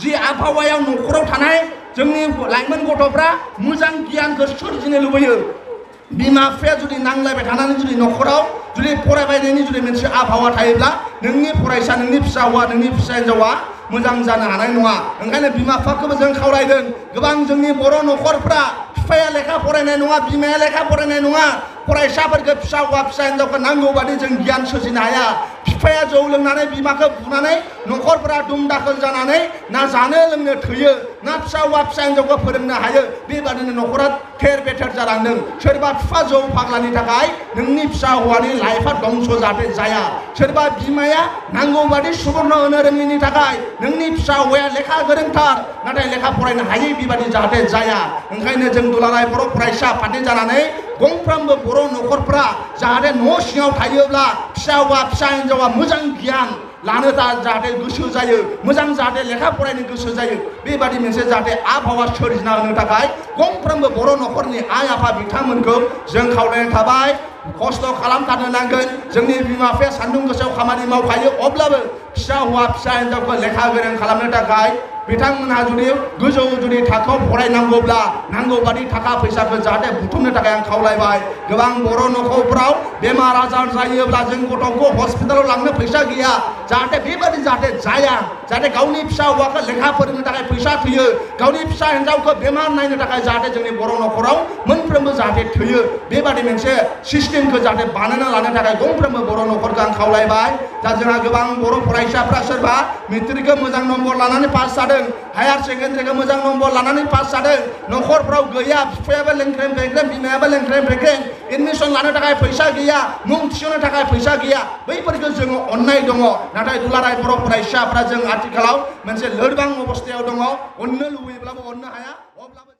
जि आबहावायाव न'खराव थानाय जोंनि लाइमोन गथ'फ्रा मोजां गियानखौ सोरजिनो लुबैयो बिमा बिफाया जुदि नांलायबाय थानानै जुदि न'खराव जुदि फरायबायनायनि जुदि मोनसे आबहावा थायोब्ला नोंनि फरायसा नोंनि फिसा हौवा नोंनि फिसा हिन्जावा मोजां जानो हानाय नङा ओंखायनो बिमा बिफाखौबो जों खावलायदों गोबां जोंनि बर' न'खरफ्रा बिफाया लेखा फरायनाय नङा बिमाया लेखा फरायनाय नङा फरायसाफोरखौ फिसा हौवा फिसा हिन्जावखौ नांगौ बादि जों गियान सोरजिनो हाया बिफाया जौ लोंनानै बिमाखौ बुनानै न'खरफोरा दुम दाखोल जानानै ना जानो लोंनो थोयो ना फिसा हौवा फिसा हिन्जावखौ फोरोंनो हायो बेबादिनो न'खरा थेर बेथेर जालांदों सोरबा बिफा जौ फाग्लानि थाखाय नोंनि फिसा हौवानि लाइफआ दंस जाहाथे जाया सोरबा बिमाया नांगौ बादि सुबुरन होनो रोङिनि थाखाय नोंनि फिसा हौवाया लेखा गोरोंथार नाथाय लेखा फरायनो हायै बेबादि जाहाथे जाया ओंखायनो जों दुलाराय बर' फरायसा आफादनि जानानै गंफ्रोमबो बर' न'खरफ्रा जाहाथे न' सिङाव थायोब्ला फिसा हौवा फिसा हिन्जावा मोजां गियान लानो जाहाथे गोसो जायो मोजां जाहाथे लेखा फरायनो गोसो जायो बेबादि मोनसे जाहाथे आबहावा सोरजिना होनो थाखाय गंफ्रोमबो बर' न'खरनि आइ आफा बिथांमोनखौ जों खावलायनाय थाबाय खस्थ' खालामथारनो नांगोन जोंनि बिमा बिफाया सान्दुं गोसायाव खामानि मावखायो अब्लाबो फिसा हौवा फिसा हिन्जावखौ लेखा गोरों खालामनो थाखाय बिथांमोनहा जुदि गोजौ जुदि थाखोआव फरायनांगौब्ला नांगौ बादि थाखा फैसाखौ जाहाथे बुथुमनो थाखाय आं खावलायबाय गोबां बर' न'खरफ्राव बेमार आजार जायोब्ला जों गथ'खौ हस्पिटालाव लांनो फैसा गैया जाहाथे बेबादि जाहाथे जाया जाहाथे गावनि फिसा हौवाखौ लेखा फोरोंनो थाखाय फैसा थोयो गावनि फिसा हिन्जावखौ बेमार नायनो थाखाय जाहाथे जोंनि बर' न'खराव मोनफ्रोमबो जाहाथे थोयो बेबादि मोनसे सिस्टेमखौ जाहाथे बानायना लानो थाखाय गंफ्रोमबो बर' न'खरखौ आं खावलायबाय दा जोंहा गोबां बर' फरायसाफ्रा सोरबा मेट्रिकखौ मोजां नम्बर लानानै पास जादों हायार सेकेन्डारिखौ मोजां नम्बर लानानै पास जादों न'खरफ्राव गैया बिफायाबो लेंख्रें फेंख्रें बिमायाबो लेंख्रें फेंख्रें एडमिसन लानो थाखाय फैसा गैया मुं थिसननो थाखाय फैसा गैया बैफोरखौ जोङो अननाय दङ नाथाय दुलाराय बर' फरायसाफ्रा जों आथिखालाव मोनसे लोरबां अबस्थायाव दङ अननो लुबैब्लाबो अननो हाया अब्लाबो